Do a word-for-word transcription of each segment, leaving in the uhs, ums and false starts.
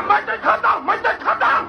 ꯃꯩꯇꯩ ꯈꯇꯪ, ꯃꯩꯇꯩ ꯈꯇꯪ꯫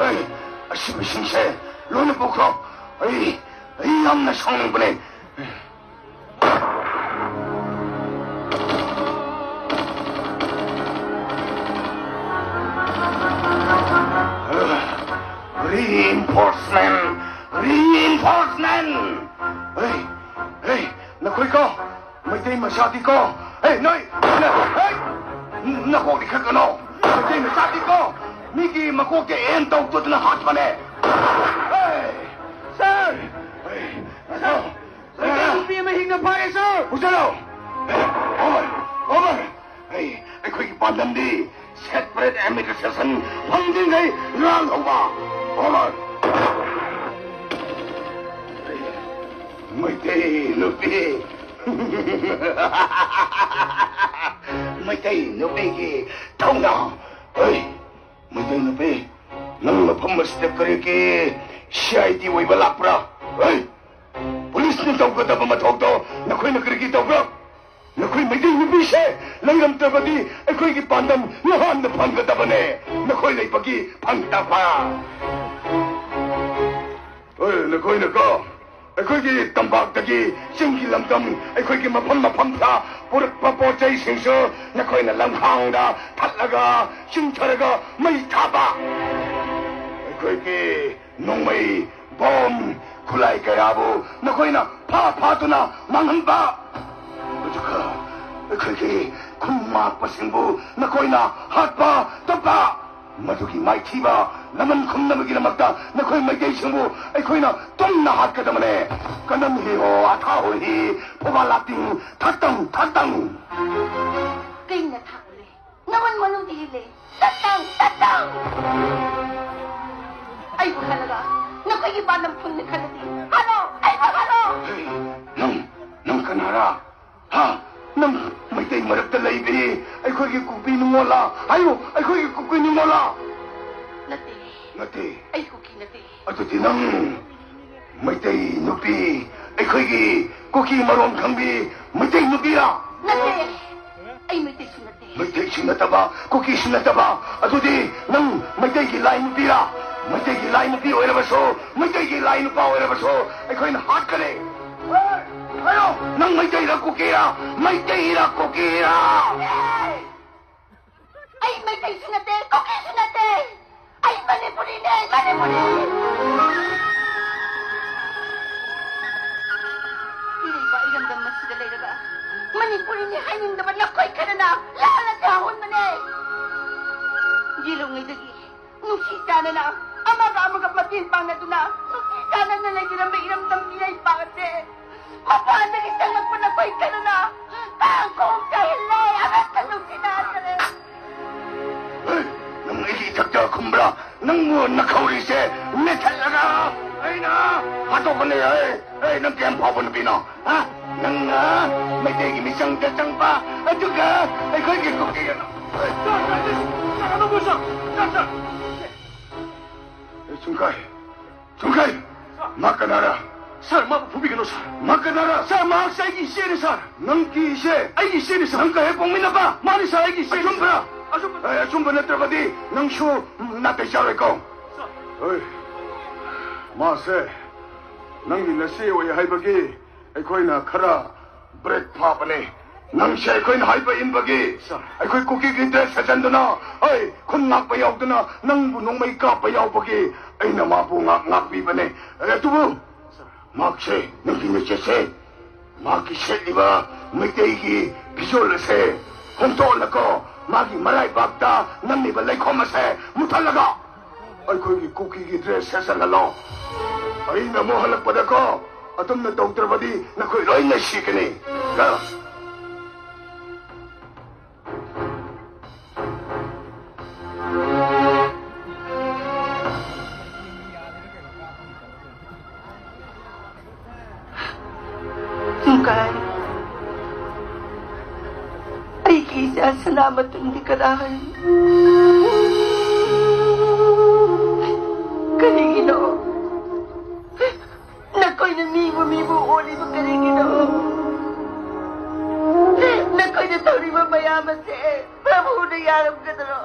ꯑꯩ, ꯑꯁꯤꯕꯁꯤꯡꯁꯦ ꯂꯣꯏꯅ ꯄꯨꯈ꯭ꯔꯣ꯫ ꯑꯩ, ꯑꯩ ꯌꯥꯝꯅ ꯁꯥꯎꯅꯤꯡꯕꯅꯦ꯫ Reinforcement! Reinforcement! ꯍꯩ, ꯍꯩ, ꯅꯈꯣꯏ ꯀꯣ, ꯃꯩꯇꯩ ꯃꯆꯥꯗꯤ ꯀꯣ, ꯍꯩ, ꯅꯣꯏ, ꯅꯣꯏ, ꯍꯩ! ꯅꯀꯣꯛꯇꯤ ꯈꯛꯀꯅꯣ꯫ ꯃꯩꯇꯩ ꯃꯆꯥꯗꯤꯀꯣ, ꯃꯤꯒꯤ ꯃꯀꯣꯛꯇ ꯑꯦꯟ ꯇꯧꯗꯨꯅ ꯍꯥꯠꯄꯅꯦ꯫ ꯍꯦ! ꯁꯥꯔ! ꯍꯦ! ꯃꯩꯇꯩ ꯅꯨꯄꯤ ꯑꯃ ꯍꯤꯡꯅ ꯐꯥꯔꯦ, ꯁꯥꯔ! ꯄꯨꯁꯜꯂꯣ! ꯑꯣꯃꯔ! ꯑꯣꯃꯔ! ꯑꯩ, ꯑꯩꯈꯣꯏꯒꯤ ꯄꯥꯟꯗꯝꯗꯤ separate administration ꯐꯪꯗ꯭ꯔꯤꯉꯩ ꯂꯥꯜꯍꯧꯕ꯫ ꯑꯣꯃꯔ! ꯃꯩꯇꯩ ꯅꯨꯄꯤ꯫ ꯃꯩꯇꯩ ꯅꯨꯄꯤꯒꯤ ꯊꯧꯅꯥ꯫ ꯍꯩ, ꯃꯩꯇꯩ ꯅꯨꯄꯤ, ꯅꯪ ꯃꯐꯝ ꯑꯁꯤꯗ ꯀꯔꯤꯒꯤ C I D ꯑꯣꯏꯕ ꯂꯥꯛꯄ꯭ꯔꯥ? ꯍꯩ, ꯄꯨꯂꯤꯁꯅ ꯇꯧꯒꯗꯕ ꯃꯊꯧꯗꯣ ꯅꯈꯣꯏꯅ ꯀꯔꯤꯒꯤ ꯇꯧꯕ꯭ꯔꯥ? ꯅꯈꯣꯏ ꯃꯩꯇꯩ ꯅꯨꯄꯤꯁꯦ ꯂꯩꯔꯝꯗ꯭ꯔꯕꯗꯤ ꯑꯩꯈꯣꯏꯒꯤ ꯄꯥꯟꯗꯝ ꯅꯍꯥꯟꯅ ꯐꯪꯒꯗꯕꯅꯦ꯫ ꯅꯈꯣꯏ ꯂꯩꯕꯒꯤ ꯐꯪꯗꯕ꯫ ꯍꯣꯏ, ꯅꯈꯣꯏꯅꯀꯣ, ꯑꯩꯈꯣꯏꯒꯤ ꯇꯝꯄꯥꯛꯇꯒꯤ ꯆꯤꯡꯒꯤ ꯂꯝꯗꯝ, ꯑꯩꯈꯣꯏꯒꯤ ꯃꯐꯝ ꯃꯐꯝꯗ ꯄꯨꯔꯛꯄ ꯄꯣꯠ ꯆꯩꯁꯤꯡꯁꯨ ꯅꯈꯣꯏꯅ ꯂꯝꯈꯥꯡꯗ ꯊꯠꯂꯒ, ꯆꯤꯡꯊꯔꯒ ꯃꯩ ꯊꯥꯕ꯫ ꯑꯩꯈꯣꯏꯒꯤ ꯅꯣꯡꯃꯩ, ꯕꯣꯝ, ꯈꯨꯠꯂꯥꯏ ꯀꯌꯥꯕꯨ ꯅꯈꯣꯏꯅ ꯐꯥ ꯐꯥꯗꯨꯅ ꯃꯥꯡꯍꯟꯕ꯫ ꯑꯗꯨꯒ ꯑꯩꯈꯣꯏꯒꯤ ꯈꯨꯟ ꯉꯥꯛꯄꯁꯤꯡꯕꯨ ꯅꯈꯣꯏꯅ ꯍꯥꯠꯄ, ꯇꯨꯞꯄ꯫ ꯃꯗꯨꯒꯤ ꯃꯥꯏꯊꯤꯕ ꯂꯃꯟ ꯈꯨꯝꯅꯕꯒꯤꯗꯃꯛꯇ ꯅꯈꯣꯏ ꯃꯩꯇꯩꯁꯤꯡꯕꯨ ꯑꯩꯈꯣꯏꯅ ꯇꯨꯝꯅ ꯍꯥꯠꯀꯗꯕꯅꯦ꯫ ꯀꯅꯝ ꯍꯤ ꯍꯣ, ꯑꯊꯥ ꯍꯣ ꯍꯤ, ꯐꯨꯕꯥ ꯂꯥꯇꯤꯡ, ꯊꯛꯇꯪ, ꯊꯛꯇꯪ꯫ ꯀꯩꯅ ꯊꯥꯛꯂꯦ? ꯅꯃꯟ ꯃꯅꯨꯡꯗ ꯏꯜꯂꯦ꯫ ꯊꯛꯇꯪ, ꯊꯛꯇꯪ꯫ ꯑꯩꯕꯨ ꯈꯜꯂꯒ ꯅꯈꯣꯏꯒꯤ ꯄꯥꯟꯗꯝ ꯊꯨꯡꯅ ꯈꯜꯂꯗꯤ ꯍꯥꯠꯂꯣ, ꯑꯩꯕꯨ ꯍꯥꯠꯂꯣ꯫ ꯍꯦ, ꯅꯪ, ꯅꯪ ꯀꯅꯥꯔꯥ? ꯍꯥ? ꯅꯪ ꯃꯩꯇꯩ ꯃꯔꯛꯇ ꯂꯩꯕꯤ ꯑꯩꯈꯣꯏꯒꯤ ꯀꯨꯀꯤ ꯅꯤꯉꯣꯜꯂꯥ? ꯍꯥꯏꯌꯨ, ꯑꯩꯈꯣꯏꯒꯤ ꯀꯨꯀꯤ ꯅꯤꯉꯣꯜꯂꯥ? ꯅꯠꯇꯦ꯫ ꯅꯠꯇꯦ꯫ ꯑꯩ ꯀꯨꯀꯤ ꯅꯠꯇꯦ꯫ ꯑꯗꯨꯗꯤ ꯅꯪ ꯃꯩꯇꯩ ꯅꯨꯄꯤ, ꯑꯩꯈꯣꯏꯒꯤ ꯀꯨꯀꯤ ꯃꯔꯣꯟ ꯈꯪꯕꯤ ꯃꯩꯇꯩ ꯅꯨꯄꯤꯔꯥ? ꯅꯠꯇꯦ꯫ ꯑꯩ ꯃꯩꯇꯩꯁꯨ ꯅꯠꯇꯦ꯫ ꯃꯩꯇꯩꯁꯨ ꯅꯠꯇꯕ, ꯀꯨꯀꯤꯁꯨ ꯅꯠꯇꯕ, ꯑꯗꯨꯗꯤ ꯅꯪ ꯃꯩꯇꯩꯒꯤ ꯂꯥꯏ ꯅꯨꯄꯤꯔꯥ? ꯃꯩꯇꯩꯒꯤ ꯂꯥꯏ ꯅꯨꯄꯤ ꯑꯣꯏꯔꯕꯁꯨ, ꯃꯩꯇꯩꯒꯤ ꯂꯥꯏ ꯅꯨꯄꯥ ꯑꯣꯏꯔꯕꯁꯨ, ꯑꯩꯈꯣꯏꯅ ꯍꯥꯠꯀꯅꯤ꯫ ꯍꯥꯏꯌꯣ, ꯅꯪ ꯃꯩꯇꯩꯔ ꯀꯨꯀꯤꯔ? ꯃꯩꯇꯩꯔ ꯀꯨꯀꯤꯔ? ꯑꯩ ꯃꯩꯇꯩꯁꯨ ꯅꯠꯇꯦ, ꯀꯨꯀꯤꯁꯨ ꯅꯠꯇꯦ꯫ ꯑꯩ ꯃꯅꯤꯄꯨꯔꯤꯅꯦ, ꯑꯩ ꯃꯅꯤꯄꯨꯔꯤ꯫ ꯏꯔꯩꯕ ꯏꯔꯝꯗꯝ ꯑꯁꯤꯗ ꯂꯩꯔꯒ ꯃꯅꯤꯄꯨꯔꯤꯅꯤ ꯍꯥꯏꯅꯤꯡꯗꯕ ꯅꯈꯣꯏ ꯈꯔꯅ ꯂꯥꯜꯂꯒ ꯍꯨꯟꯕ ꯅꯨꯡꯁꯤ ꯆꯥꯟꯅꯅ ꯑꯃꯒ ꯑꯃꯒ ꯃꯇꯦꯡ ꯄꯥꯡꯅꯗꯨꯅ ꯅꯨꯡꯁꯤ ꯆꯥꯟꯅꯅ ꯂꯩꯖꯔꯝꯕ ꯏꯔꯝꯗꯝ ꯏꯔꯩꯄꯥꯛ ꯑꯁꯦ ꯃꯄꯥꯟꯗꯒꯤ ꯆꯪꯂꯛꯄ ꯅꯈꯣꯏ ꯈꯔꯅ ꯀꯥꯡꯈꯣꯡ ꯆꯥꯏꯍꯜꯂꯦ, ꯑꯃꯠꯇ ꯅꯨꯡꯁꯤꯅꯗ꯭ꯔꯦ꯫ ꯍꯦ, ꯅꯪ ꯑꯩꯒꯤ ꯏꯊꯛꯇ ꯈꯨꯝꯕ꯭ꯔꯥ? ꯅꯪꯕꯨ ꯅꯈꯧꯔꯤꯁꯦ ꯃꯦꯠꯊꯠꯂꯒ ꯑꯩꯅ ꯍꯥꯠꯇꯣꯛꯀꯅꯤ꯫ ꯍꯦ, ꯍꯦ, ꯅꯪ ꯀꯌꯥꯝ ꯐꯥꯎꯕ ꯅꯨꯄꯤꯅꯣ? ꯍꯥ? ꯅꯪꯅ ꯃꯩꯇꯩꯒꯤ ꯃꯤꯆꯪꯗ ꯆꯪꯕ, ꯑꯗꯨꯒ ꯑꯩꯈꯣꯏꯒꯤ ꯀꯨꯀꯤ ꯁꯨꯡꯈꯥꯏ, ꯁꯨꯡꯈꯥꯏ꯫ ꯃꯥ ꯀꯅꯥꯔ? ꯁꯥꯔ, ꯃꯥꯕꯨ ꯐꯨꯕꯤꯒꯅꯨ, ꯁꯥꯔ꯫ ꯃꯥ ꯀꯅꯥꯔ? ꯁꯥꯔ, ꯃꯍꯥꯛꯁꯦ ꯑꯩꯒꯤ ꯏꯆꯦꯅꯤ, ꯁꯥꯔ꯫ ꯅꯪꯒꯤ ꯏꯆꯦ? ꯑꯩꯒꯤ ꯏꯆꯦꯅꯤ, ꯁꯥꯔ꯫ ꯅꯪꯒ ꯍꯦꯛ ꯄꯣꯛꯃꯤꯟꯅꯕ? ꯃꯥꯅꯤ, ꯁꯥꯔ, ꯑꯩꯒꯤ ꯏꯆꯦꯅꯤ꯫ ꯑꯆꯨꯝꯕ꯭ꯔꯥ? ꯑꯆꯨꯝꯕ꯫ ꯑꯦ, ꯑꯆꯨꯝꯕ ꯅꯠꯇ꯭ꯔꯕꯗꯤ ꯅꯪꯁꯨ ꯅꯥꯇꯩ ꯆꯥꯔꯣꯏꯀꯣ꯫ ꯁꯥꯔ꯫ ꯍꯣꯏ, ꯃꯥꯁꯦ ꯅꯪꯒꯤ ꯅꯆꯦ ꯑꯣꯏ ꯍꯥꯏꯕꯒꯤ ꯑꯩꯈꯣꯏꯅ ꯈꯔ ꯕ꯭ꯔꯦꯛ ꯐꯥꯕꯅꯦ꯫ ꯅꯪꯁꯦ ꯑꯩꯈꯣꯏꯅ ꯍꯥꯏꯕ ꯏꯟꯕꯒꯤ, ꯁꯥꯔ꯫ ꯑꯩꯈꯣꯏ ꯀꯨꯀꯤꯒꯤ ꯗ꯭ꯔꯦꯁ ꯁꯦꯠꯆꯟꯗꯨꯅ, ꯑꯩ ꯈꯨꯟ ꯉꯥꯛꯄ ꯌꯥꯎꯗꯨꯅ ꯅꯪꯕꯨ ꯅꯣꯡꯃꯩ ꯀꯥꯞꯄ ꯌꯥꯎꯕꯒꯤ ꯑꯩꯅ ꯃꯥꯕꯨ ꯉꯥꯛ-, ꯉꯥꯛꯄꯤꯕꯅꯦ꯫ ꯑꯦ, ꯑꯗꯨꯕꯨ ꯁꯥꯔ꯫ ꯃꯍꯥꯛꯁꯦ ꯅꯪꯒꯤ ꯅꯆꯦꯁꯦ꯫ ꯃꯍꯥꯛꯀꯤ ꯁꯦꯠꯂꯤꯕ ꯃꯩꯇꯩꯒꯤ ꯐꯤꯖꯣꯜ ꯑꯁꯦ ꯍꯣꯡꯗꯣꯛꯍꯜꯂꯒ, ꯃꯥꯒꯤ ꯃꯔꯥꯏꯕꯥꯛꯇ ꯅꯝꯂꯤꯕ ꯂꯩꯈꯣꯝ ꯑꯁꯦ ꯃꯨꯊꯠꯂꯒ, ꯑꯩꯈꯣꯏꯒꯤ ꯀꯨꯀꯤꯒꯤ ꯗ꯭ꯔꯦꯁ ꯁꯦꯠꯆꯜꯍꯜꯂꯣ꯫ ꯑꯩꯅ ꯑꯃꯨꯛ ꯍꯜꯂꯛꯄꯗꯀꯣ, ꯑꯗꯨꯝꯅ ꯇꯧꯗ꯭ꯔꯕꯗꯤ ꯅꯈꯣꯏ ꯂꯣꯏꯅ ꯁꯤꯒꯅꯤ꯫ ꯀ- ꯁꯨꯡꯀꯥꯏ, ꯑꯩꯒꯤ ꯏꯆꯥ ꯁꯅꯥꯃꯇꯨꯝꯗꯤ ꯀꯗꯥꯏ? ꯀꯔꯤꯒꯤꯅꯣ? ꯅꯈꯣꯏꯅ ꯃꯤꯕꯨ ꯃꯤꯕꯨ ꯑꯣꯜꯂꯤꯕ ꯀꯔꯤꯒꯤꯅꯣ? ꯅꯈꯣꯏꯅ ꯇꯧꯔꯤꯕ ꯃꯌꯥꯝ ꯑꯁꯦ ꯄ꯭ꯔꯚꯨꯅ ꯌꯥꯔꯝꯒꯗ꯭ꯔꯣ?